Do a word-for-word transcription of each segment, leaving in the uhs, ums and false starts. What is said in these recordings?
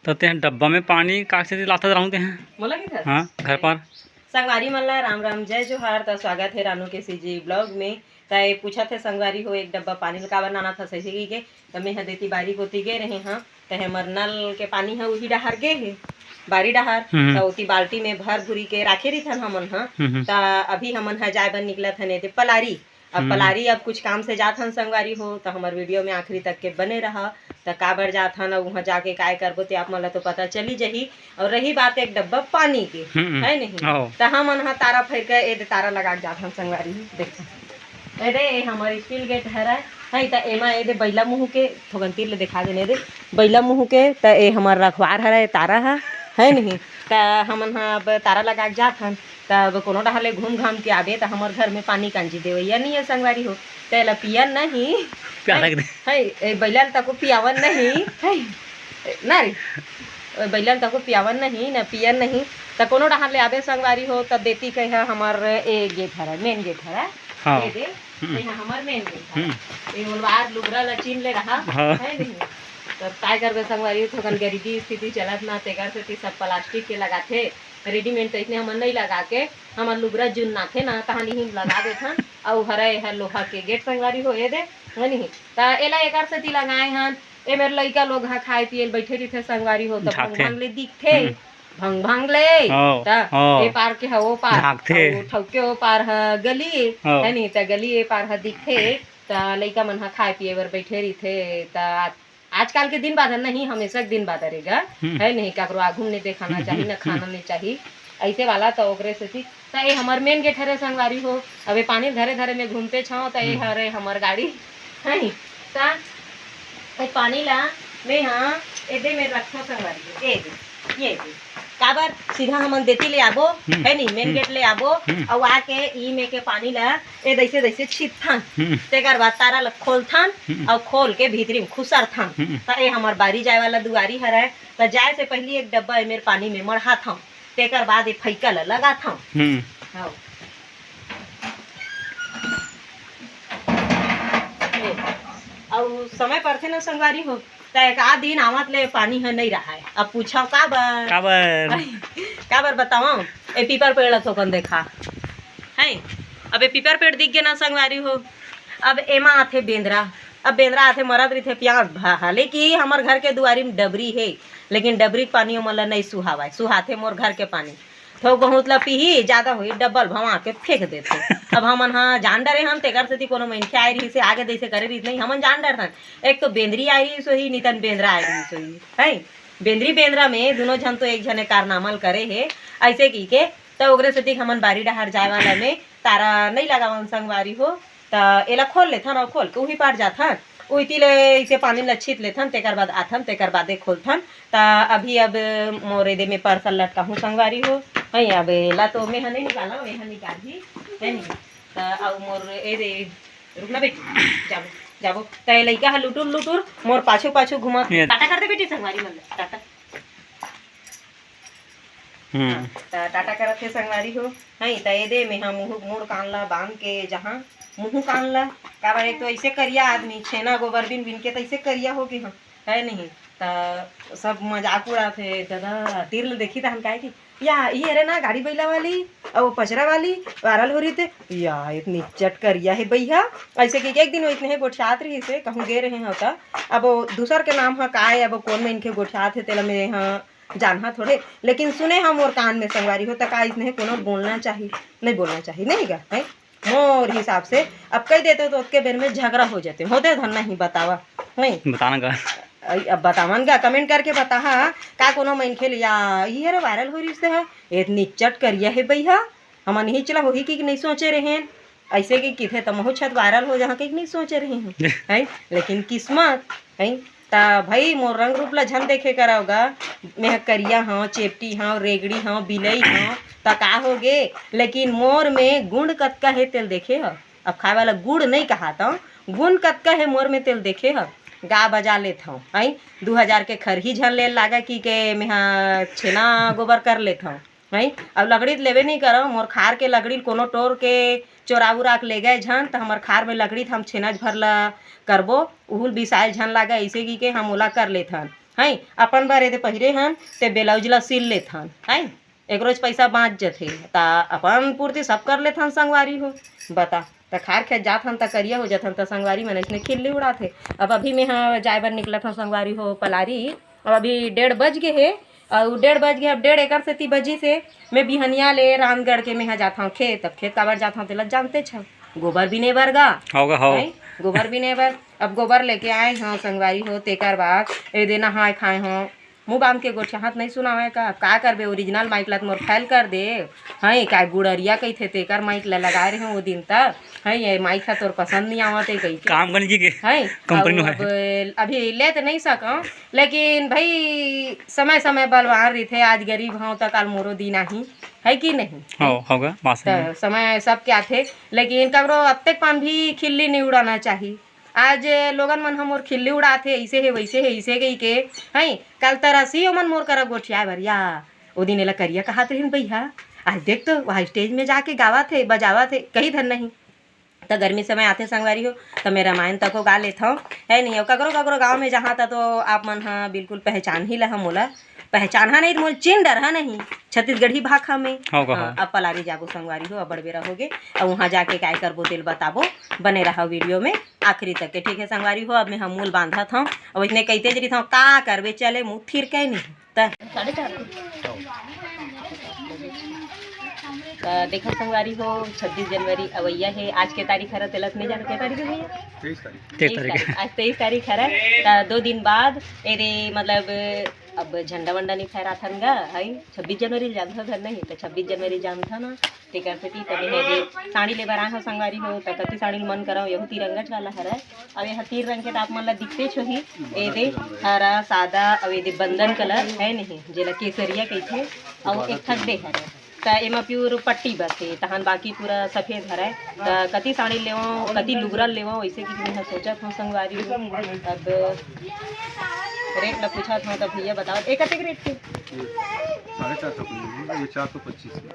त तें डब्बा में पानी काकसे लाथस रानू तें? मोला कहिथस? हाँ, घर पर। संगवारी मन ला राम राम, जय जोहार। त स्वागत हे रानू के सीजी ब्लॉग में। त ए पूछत हे संगवारी हो, एक डब्बा पानी ल काबर लानथस अइसे कहिके। त मेंह देती बारी कोती गे रेहे हँव, त हमर नल के पानी ह उही डहार गे हे, बारी डहार। हम्म। त ओती बाल्टी में भर भुरी के राखे रहिथन हमन ह। हम्म। त अभी हमन ह जाए बर निकलत हन एदे पलारी। अब हम्म। पलारी अब कुछ काम से जात हन संगवारी हो, त हमर वीडियो में आखिरी तक के बने रहा। त काबर जात हन अउ उहाँ जाके काय करबो ते आप मन ला तो पता चली जही। अउ रही बात एक डब्बा पानी के, हम्म। है नहीं? हो। त हमन ह तारा फेर के एदे तारा लगा के जात हन संगवारी हो। देख, एदे ए हमर स्टील गेट हरय, है त एमा एदे बइला मुँह के थोकन तीर ले देखा देने दे, बइला मुँह के त ए हमर रखवार हरय तारा ह, है नहीं? त हमन ह अब तारा लगा के जात हन। तब कोनो डहार ले घूम घाम के आबे, त हमर घर में पानी कांजी देवइया नहीं है संगवारी हो, त एला पियन नहीं। प्याला के दे। है, ए, बइला ल तको पियावन नहीं, है, ना रे, ए, बइला ल तको पियावन नहीं, ना पियन नहीं, त कोनो डहार ले आबे संगवारी हो, त देती कहे हमर ए गेट हरा, मेन गेट हरा, हाँ। ये दे, हम्म। ये हमर मेन गेट हरा। हम्म। ये ओलवार लुगरा ल चीन ले रहा, हाँ। है नहीं? त काय करबे संगवारी हो, थोकन गरीबी स्थिति चलत ना, तेकर सेती सब प्लास्टिक के लगाथे। रेडीमेड तो इतने हमन नहीं लगा के, हमर लुगरा जुन्नाथे ना, तहां इही लगा देथन। अउ हरय एहर लोहा के गेट संगवारी हो, ये दे, है नहीं? त एला एकर सेती लगाए हन, ए मेर लइका लोग ह खाए पिए ल बइठे रहिथे संगवारी हो, त झांकथे। भंग भंग ले दिखथे, हम्म। भंग भंग ले, हो, त हो। ए पार के ह ओ पार, झांकथे। अउ ठउके ओ पार ह गली, हो। है नहीं? त गली ए पार ह दिखथे, त लइका मन ह खाए पिए बर बइठे रहिथे, त आजकल के दिन बादर नहीं, हमेशा के दिन बादर ए गा, हम्म। है नहीं, काकरो आघू में नहीं देखाना हम्म, चाही, हम्म, ना खाना हम्म। नहीं चाही, ऐसे वाला। तो ओकरे सेती, त ए हमर मेन गेट हरे संगवारी हो। अब ए पानी धरे धरे में घूमते छाओ, त ए हम्म। हरे हमर गाड़ी, है नहीं? त ए पानी ला मैं हाँ एदे में रखो संगवारी हो, ए दे, ये दे। काबर सीधा हमन देती ले आबो, हम्म। है नहीं, मेन हम्म। गेट ले आबो, हम्म। अउ आके ई में के पानी ला ए दइसे दइसे छीतथन। हम्म। तेकर बाद तारा ल खोलथन हम्म। अउ खोल के भीतरी में खुसरथन। हम्म। त ए हमर बारी जाए वाला दुआरी हरय, त जाए से पहिली एक डब्बा ए मेर पानी में मढ़ाथंव, तेकर बाद ए फइका ल लगाथंव। हम्म। हव। ए, अउ समय परथे न संगवारी हो, त एक आध दिन आवत ले पानी ह नइ रहाय। अब पूछव काबर? काबर? काबर बतावंव? ए पीपर पेड़ ल थोकन देखा। हैं? अब ए पीपर पेड़ दिख गे ना संगवारी हो, अब एमा आथे बेंदरा। अब बेंदरा आथे, मरत रहिथे पियास भा-, हालांकि हमर घर के दुआरी म डबरी हे, लेकिन डबरी के पानी ओमन ल नइ सुहावय, सुहाथे मोर घर के पानी। थोक बहुत ल पीही, जादा होही, डबल भवा के फेंक देथे। अब हमन ह जान डरे हन, तेकर सेती कोनो मनखे आए रहिस हे, आगे जइसे करे रहिस नहीं, हमन जान डरथन। एक तो बेंदरी आए रहिस होही, नितन बेंदरा आए रहिस होही, हैं? बेंदरी बेंदरा में दुनों झन तो एक झने कारनामा ल करे हे, अइसे कहिके, त ओकरे सेती हमन बारी डहार जाए वाला में तारा नइ लगावन संगवारी हो, त एला खोल लेथन अउ खोल के उही पार जाथन, उहिती ले इसे पानी ल छीत लेथन, तेकर बाद आथन, तेकर बादे खोलथन। त अभी अब मोर एदे में parcel लटकाहूँ संगवारी हो, हई, अब एला तो मेंह नइ निकालंव, एहा निकालही, है नी? त अउ मोर एदे, रुक ना बेटी, जाबो, जाबो। त ए लइका ह लुटुर लुटुर मोर पाछू पाछू घूमत, ये टाटा कर दे बेटी संगवारी मन ल, टाटा। हम्म। हाँ, त टाटा करत हे संगवारी हो। हई, त एदे मेंहा मुहूँ, मुड़ कान ला बांध के जहाँ मुहूँ कान ला, काबर एक तो अइसे करिया आदमी, छेना गोबर बिन बिन के त अइसे करिया हो गे हंव, है नहीं? त सब मजाक उड़ात हे, ददा तीर ले देखी तहन काय कि, "या, इही हरे ना गाड़ी बइला वाली, अउ पचरा वाली, viral हो रही थे, या, इतनी चट करिया हे बइहा।" अइसे कि एक दिन वइसने हे गोठियात रहिस हे, कहूँ गे रहे हंव त, अब ओ दूसर के नाम ह काय, अब कोन मनखे गोठियात हे, तेला मेंहा जानहा थोड़े, लेकिन सुने हंव मोर कान में संगवारी हो, त का अइसने कोनो ल बोलना चाही? नहीं बोलना चाही, नहीं गा, हैं? मोर हिसाब से अब कहि देते त ओतके बेर में झगड़ा हो जाते, होते धन नहीं बतावा, नहीं? बताना का? अई, अब बतावन गा, comment करके बताहा, का कोनो मनखे ल या, "इही हरे viral हो रिहिस हे, एतनी चट करिया हे बइहा, हमन इही चला होही कि नहीं सोचे रहेन।" अइसे कि किथे त महू छत viral हो जहाँ के नहीं सोचे रहे हंव, हैं? लेकिन किस्मत, हैं? त भई मोर रंग रूप ला झन देखे करव गा, मेंह करिया हंव, चेपटी हंव, रेगड़ी हंव, बिलई हंव, त का हो गे? लेकिन मोर में गुण कतका हे तेल देखे हव? अब खाए वाला गुड़ नहीं कहात हंव, गुण कतका हे मोर में तेल देखे हव? गा बजा लेत हंव, हैं? दू हजार के खरही झन ले लागा कि के मेंहा छेना गोबर कर लेत हंव। हैं? अब लकड़ी त लेबे नहीं करंव, मोर खार के लकड़ी ल कोनो टोर के चोरा उरा के ले गए झन, त हमर खार में लकड़ी त हम छेनच भर ल करबो, उहू ल बिसाए ल झन लागे, अइसे कहिके हम ओला कर लेथन। हैं, अपन बर एदे पहिरे हन, ते ब्लाउज ला सिल लेथन, हैं, एक रोज पैसा बाँच जथे, त अपन पूर्ति सब कर लेथन संगवारी हो। बता, त खार खेत जाथन, त करिया हो जाथन, त संगवारी मन अइसने खिल्ली उड़ाथे। अब अभी मेंहा जाए बर निकलत हन संगवारी हो पलारी, अब अभी डेढ़ बज गे हे, अउ डेढ़ बज गे, अब डेढ़ एकर सेती बजिस हे। मैं बिहनिया ले रामगढ़ के मेंहा जाथंव खेत। अब खेत काबर जाथंव, तेला जानतेच हव, गोबर बिने बर गा। हव गा, हव। हैं? गोबर बिने बर। अब गोबर लेके आए हंव संगवारी हो, तेकर बाद एदे नहाए खाए हंव। मुंह बांध के गोठियाहत नहीं सुनावय का? अब का करबे, ओरिजिनल माइक ला त मोर फैल कर दे। हैं, काय गुड़रिया कहिथे, तेकर माइक ला लगाए रहेंव ओ दिन तक। हैं, ये माइक ह तोर पसंद नहीं आवत हे कहिके। काम बन जी के हैं, कंपनी अउ में अब है। अभी ले त नहीं सकंव, लेकिन भाई समय समय बलवान रहिथे, आज गरीब हंव त काल मोरो दिन आही, है कि नहीं? हो, होगा, बात सही है। त समय सबके आथे, लेकिन ककरो अतेक पान भी खिल्ली नहीं उड़ाना चाही। आज लोगन मन ह मोर खिल्ली उड़ाथे, ऐसे हे, वैसे हे, ऐसे कही के, हैं, काल तरसी ओमन मोर करा गोठियाए बर या, ओ दिन एला करिया कहात रहिन भैया, आज देख तो वहाँ स्टेज में जाके गावत हे, बजावत हे, कही धन नहीं। त गर्मी समय आथे संगवारी हो, त मैं रामायण तको गा लेथंव, है नहीं? अउ ककरो ककरो गांव में जहाँ त तो आप मन ह बिल्कुल पहचान ही लहा मोला, पहचानहा नहीं त मोला चिन डरहा नहीं, छत्तीसगढ़ी भाखा में। हाँ, कहा। हाँ, अब पलारी जाबो संगवारी हो, अब्बड़ बेरा होगे, अउ वहाँ जाके काय करबो तेल बताबो, बने रहा वीडियो में आखिरी तक के, ठीक है संगवारी हो। अब मैं ह मूल बांधत हंव, अब इसने कहिते जरित हंव, का करबे, चले मुँह थिर के नहीं। त साढ़े चार। त देखो संगवारी हो, छब्बीस जनवरी अवैया हे। आज के तारीख हरा तेला त नहीं जानो के तारीख हे भैया? तेईस तारीख। तेईस तारीख। आज तेईस तारीख हरा, त दो दिन बाद एदे मतलब अब झंडा वंडा नहीं फहराथन गा, है छब्बीस जनवरी ल जानथो धन नहीं, त छब्बीस जनवरी जानथन ना, तेकर सेती तब एदे साड़ी ले बर आए हो संगवारी हो, त कति साड़ी ल मन करव, यहू तिरंगा वाला हरा। अब ये तीन रंग के त आप मन ला दिखतेच होही, एदे हरा, सादा, अउ एदे बंदन कलर है नहीं, जेला केसरिया कहिथे, अउ एक ठक दे हरे। त एमा प्योर पट्टी बस हे, तहन बाकी पूरा सफेद हरे। त कति साड़ी लेवं, कति लुगरा लेवं, वैसे कि मैं सोचत हूँ संगवारी हो। अब रेट ला पूछत हूँ त भैया बताओ, एक कतेक रेट के? ये साढ़े चार सौ के, ये चार सौ पच्चीस के।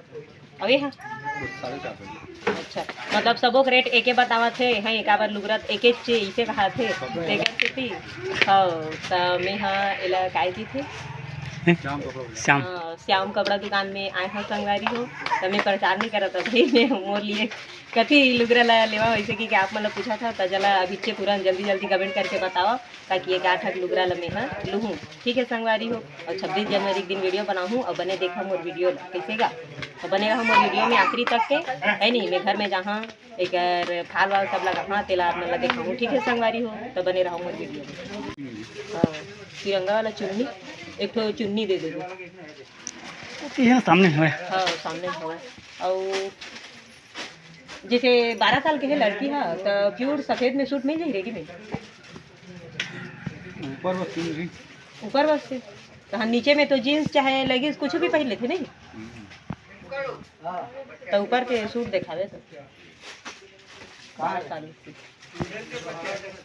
अउ ये हा? साढ़े चार सौ। अच्छा, मतलब सबो के रेट एके बतावत हे, हैं, काबर लुगरा एके चे इसे कहात हे, तेकर सेती। हाँ, त मैं हा एला काय कहिथे? श्याम कपड़ा। श्याम। हाँ, श्याम कपड़ा दुकान में आए हो संगवारी हो, त मैं प्रचार नहीं करत अभी, मैं मोर लिए कति लुगरा ला लेवा, वैसे कि, कि आप मन ला पूछा था, त जला अभी चे तुरंत जल्दी जल्दी कमेंट करके बताओ। ताकि ये गांठ लुगरा ल मेहा लुहूं। ठीक है संगवारी हो, और छब्बीस जनवरी के दिन वीडियो बनाहूं और बने देखा मोर वीडियो ला, कैसे गा? तो बने रहो मोर वीडियो में आखिरी तक के, है नहीं? मैं घर में जहाँ एक फाल वाल सब लगा, हाँ, तेला आप मन ला देखाऊं। ठीक है संगवारी हो, तो बने रहो मोर वीडियो में। हाँ, तिरंगा वाला चुन्नी, एक ठो चुन्नी दे देबो। ये सामने हवे। हाँ, सामने हवे। और जैसे बारह साल के है लड़की है, तो प्योर सफेद में सूट मिल जाही रेडीमेड? ऊपर बस मिल जाही। ऊपर बस से? तो हाँ, नीचे में तो जींस चाहे लेगिंग्स कुछ भी पहन लेते नहीं? हम्म। तो ऊपर के सूट दिखावे तो। बारह साल की।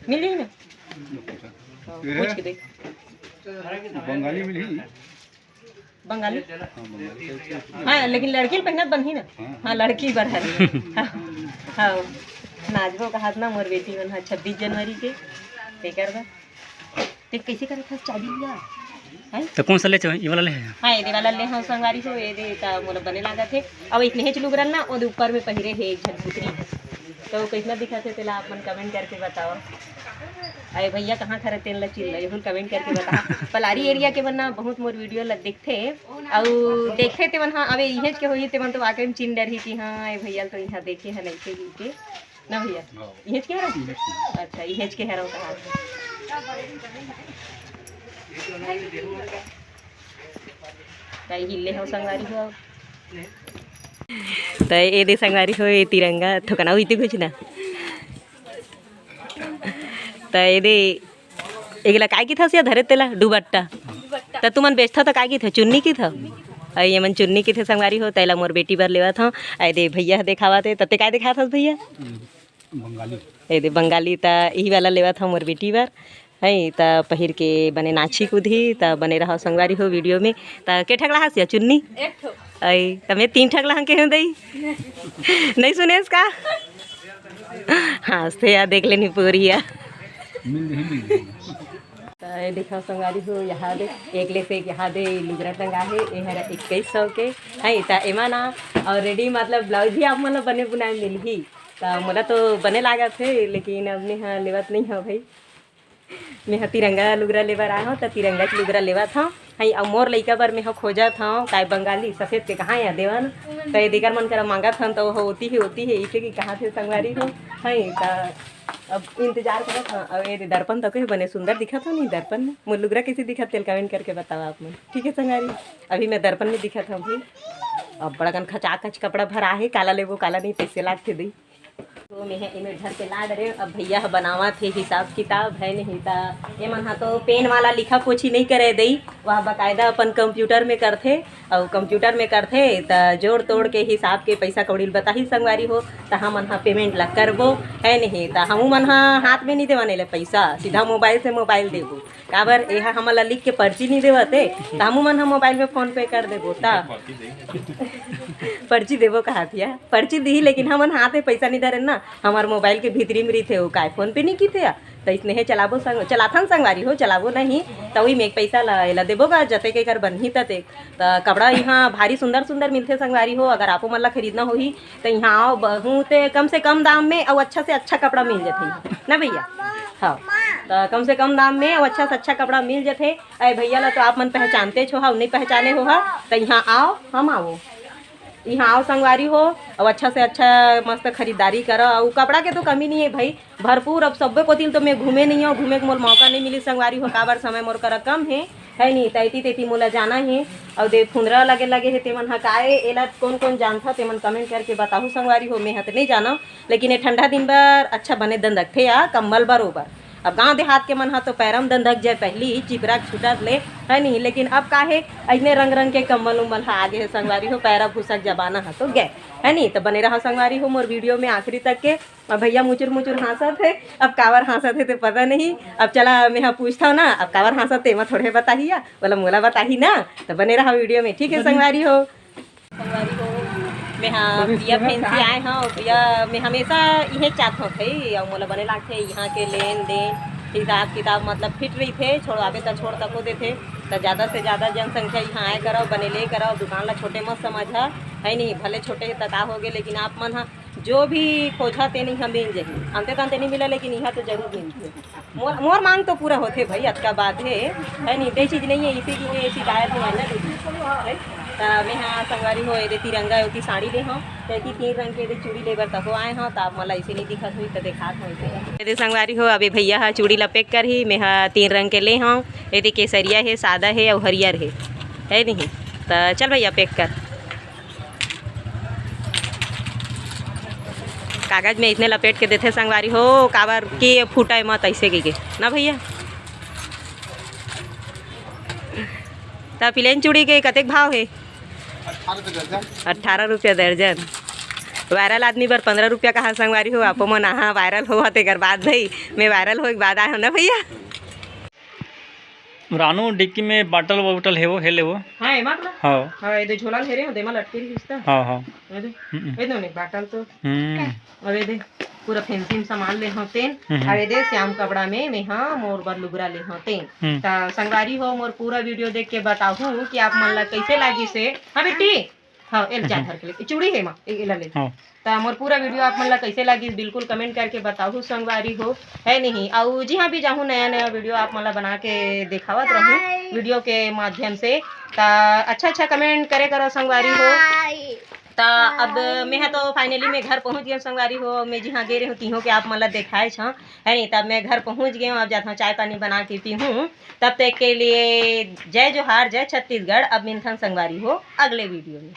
मिल जाही ना? हाँ, पूछ के देख। बंगाली मिलही। बंगाली? हाँ, बंगाली। हाँ, लेकिन लड़की ल पहिनत बनही ना। हाँ। हाँ, लड़की बर हर। हाँ, हाँ। नाचबो कहात ना मोर बेटी मन ह छब्बीस जनवरी के। तेकर बर। ते कैसे करत हस चाबी लिया? हैं? तो कौन सा ले चो-, ये वाला ले है? हाँ, ये वाला ले, हाँ, संगवारी हो, ये दे, त मोला बने लागत हे। अब इतने हेच लुगरन ना, ओदे ऊपर में पहिरे हे एक झन पुतरी। तो कैसना दिखत हे, तेला आप मन कमेंट करके बताओ। अरे भैया, कहाँ खरे तेल ला चिल्ला, ये कमेंट करके बताओ। पलारी एरिया के मन ना बहुत मोर वीडियो ला देखथे, अउ देखथे ते मन, हाँ, अबे इहेच के होही, ते मन तो वाकई में चिन डरही कि हाँ, ये भैया तो यहाँ देखे हैं, नहीं थे के। ना भैया? हाँ। इहेच के हरा? इहेच के। अच्छा, इहेच के हरा कहा। त हिल्ले हो संगवारी हो। त ए दे संगवारी हो, ये तिरंगा थोकना हुई थी कुछ ना। त ए दे, एगला काय किथस या धरे तेला? दुबट्टा। त तुमन बेचथव त काय किथव? चुन्नी किथव? अ, ये मन चुन्नी किथे संगवारी हो, तेला मोर बेटी बर लेवत हव। ए दे भैया ह देखावत हे, तते काय देखावत हस भैया? बंगाली। ए दे बंगाली, त इही वाला लेवत हव मोर बेटी बर। है, त पहिर के बने नाची कूदही, त बने रहो संगवारी हो वीडियो में। त के ठक लाहस या चुन्नी? एक ठो। अई, त मैं तीन ठक लाहंव के हूँ दई। नहीं सुनेस का? हाँसथे या, देख लेनी पूरी या। मिल रही, मिल रही। त ए, देखो संगवारी हो, यहाँ दे, एक ले से एक यहाँ दे लुगरा टंगा हे। ए हर इक्कीस सौ के है, त एमा ना already मतलब ब्लाउज भी आप मन ल बने बुनाए मिलही। त मोला तो बने लागत हे, लेकिन अब मेहा लेवत नहीं हव भाई। मेहा तिरंगा लुगरा लेबर आए हव, त तिरंगा के लुगरा लेवत हव। है, अउ मोर लइका बर मेहा खोजत हव, काय बंगाली सफेद के कहाँ या देवन। त ये देकर मन करा मांगत हन, त ओह ओती हे, ओती हे, इसे कि कहाँ थे संगवारी हो। है, त अब इंतजार करत हव। अब ये दे दर्पण तको हे, बने सुंदर दिखत हव नहीं दर्पण में। मोर लुगरा कैसे दिखत तेल comment करके बताओ आप मन। ठीक है संगवारी, अभी मैं दर्पण में दिखत हव भाई। अब बड़ा कन खचाखच कपड़ा भरा हे, काला लेबो काला नहीं, तैसे लागथे दई। तो मैं एमे धर के ला डरे। अब भैया ह बनावत हे हिसाब किताब, है नहीं त ये मन ह तो पेन वाला लिखा पोछी नहीं करे दई, वह बकायदा अपन कंप्यूटर में करथे। अउ कंप्यूटर में करथे त जोड़ तोड़ के हिसाब के पैसा कौड़ी ल बताही संगवारी हो, त हमन ह पेमेंट ला करबो, है नहीं त हमू मन ह हाथ में नहीं देवन एला पैसा, सीधा मोबाइल से मोबाइल देबो। काबर एहा हमन ला लिख के पर्ची नहीं देवत हे, त हमू मन ह मोबाइल में फोन पे कर देबो त पर्ची देबो कहत हिया, पर्ची दिही, लेकिन हमन हाथ में पैसा नहीं धरे ना, हमर मोबाइल के भीतरी में रहिथे, वो काय फोन पे नहीं कीथे या। त इसने हे चलाबो संग, चलाथन संगवारी हो, चलाबो नहीं, त वही में पैसा ला एला देबो गा, जते के कर बनही तते। त कपड़ा यहाँ भारी सुंदर सुंदर मिलथे संगवारी हो, अगर आपो मन ला खरीदना होही त यहाँ आओ, बहुत कम से कम दाम में अउ अच्छा से अच्छा कपड़ा मिल जथे ना भैया। हाँ, त कम से कम दाम में अउ अच्छा से अच्छा कपड़ा मिल जथे। अरे भैया ला तो आप मन पहचानते हो, नहीं पहचाने हो हा, त यहाँ आओ, हम आओ, यहाँ आओ संगवारी हो, अउ अच्छा से अच्छा मस्त खरीदारी करो। अउ कपड़ा के तो कमी नहीं है भाई, भरपूर। अब सब्बे कोतिल तो मैं घूमे नहीं हूँ, घूमे के मोर मौका नहीं मिली संगवारी हो, काबर समय मोर करा कम है, है नहीं, तैती तैती मोला जाना है। अउ दे फुंदरा लगे लगे है, तेमन ह काय एला कौन कौन जानथा, तेमन कमेंट करके बताहू संगवारी हो, मैं ह त नहीं जानव, लेकिन ये ठंडा दिन बर अच्छा बने दंदकथे या कम्बल बरोबर। अब गांव देहात के मन ह तो पैरम दंदक जाए पहली चिपरा के छूटत ले, है नहीं, लेकिन अब का है, अइसने रंग रंग के कम्बल उम्बल ह आगे है संगवारी हो, पैरा भूसा के जमाना ह तो गए, है नहीं। तो बने रहा संगवारी हो मोर वीडियो में आखिरी तक के। अब भैया मुचुर मुचुर हाँसत हे, अब काबर हाँसत हे ते पता नहीं। अब चला मैं ह पूछता हूँ ना, अब काबर हाँसत ते एमा थोड़े बताही या, बोला मोला बताही ना, तो बने रहा वीडियो में, ठीक है संगवारी हो। संगवारी हो, मैं ह प्रिया फैंसी आए हव, प्रिया मैं हमेशा इहे चाहत हव भाई, अउ मोला बने लागथे यहाँ के लेन देन, हिसाब किताब मतलब फिट रहिथे, छोड़वाबे त छोड़ तको देथे, त ज़्यादा से ज़्यादा जनसंख्या यहाँ आए करव, बने ले करव, दुकान ला छोटे मत समझ, है नहीं, भले छोटे हे त का होगे, लेकिन आप मन ह जो भी खोजहा तेन इहाँ मिल जाही, अंते तंते नहीं मिला, लेकिन इहाँ तो जरूर मिलथे। मोर, मोर मांग तो पूरा होथे भाई, अतका बात हे, है नहीं, ते चीज नहीं है, इसी की ये शिकायत नहीं आना दीदी, है? त मैं ह संगवारी हो, एदे तिरंगा ओती साड़ी ले हव, त एती तीन रंग के एदे चूड़ी लेबर तको आए हव, त आप मोला ऐसे नहीं दिखत हुई, त देखात हव ऐसे। एदे संगवारी हो, अभी भैया ह चूड़ी ला पैक करही, मैं ह तीन रंग के ले हव, एदे केसरिया हे, सादा हे अउ हरियर हे, है नहीं? त चल भैया पैक कर। कागज में इतने लपेट के देथे संगवारी हो, काबर के फूटा मत ऐसे के, के ना भैया। त प्लेन चूड़ी के कतेक भाव हे? अठारह रुपया दर्जन। वायरल आदमी बर पंद्रह रुपया कहा संगवारी हो, आपो मन आहा वायरल होवा तेकर बाद भाई, मैं वायरल होए के बाद आए हव ना भैया। रानू, डिक्की में बाटल वाटल हे वो, हे ले वो। हाँ, एमा ला। हाँ। हाँ, एदे झोला ल हेरे हो, देमा लटके रहिस त। हाँ, हाँ। एदे। हम्म। एदे नहीं, बाटल तो। हम्म। अउ एदे, पूरा फैंसी में सामान ले हव तेन। हम्म। अउ एदे, श्याम कपड़ा में, मैं ह मोर बर लुगरा ले हव तेन। हम्म। त संगवारी हो, मोर पूरा वीडियो देख के बताहू कि आप मन ला कैसे लागिस हे। हाँ बेटी। हाँ, एल जा हम्म। धर के ले। चूड़ी हे माँ, ए-, एला ले। हाँ। त मोर पूरा वीडियो आप मन ला कैसे लागिस, बिल्कुल कमेंट करके बताहू संगवारी हो, है नहीं? अउ जिहाँ भी जाहूँ नया नया वीडियो आप मन ला बना के देखावत रहूँ वीडियो के माध्यम से। त अच्छा अच्छा कमेंट करे करो संगवारी हो। त अब मैं ह तो finally मैं घर पहुँच गेंव संगवारी हो, मैं जिहाँ गे रहेंव तिहों के आप मन ला देखाएच हव, है नहीं? तब मैं घर पहुँच गेंव, अब जात हव चाय पानी बना के पीहूँ। तब तक के लिए जय जोहार, जय छत्तीसगढ़। अब मिलथन संगवारी हो अगले वीडियो में।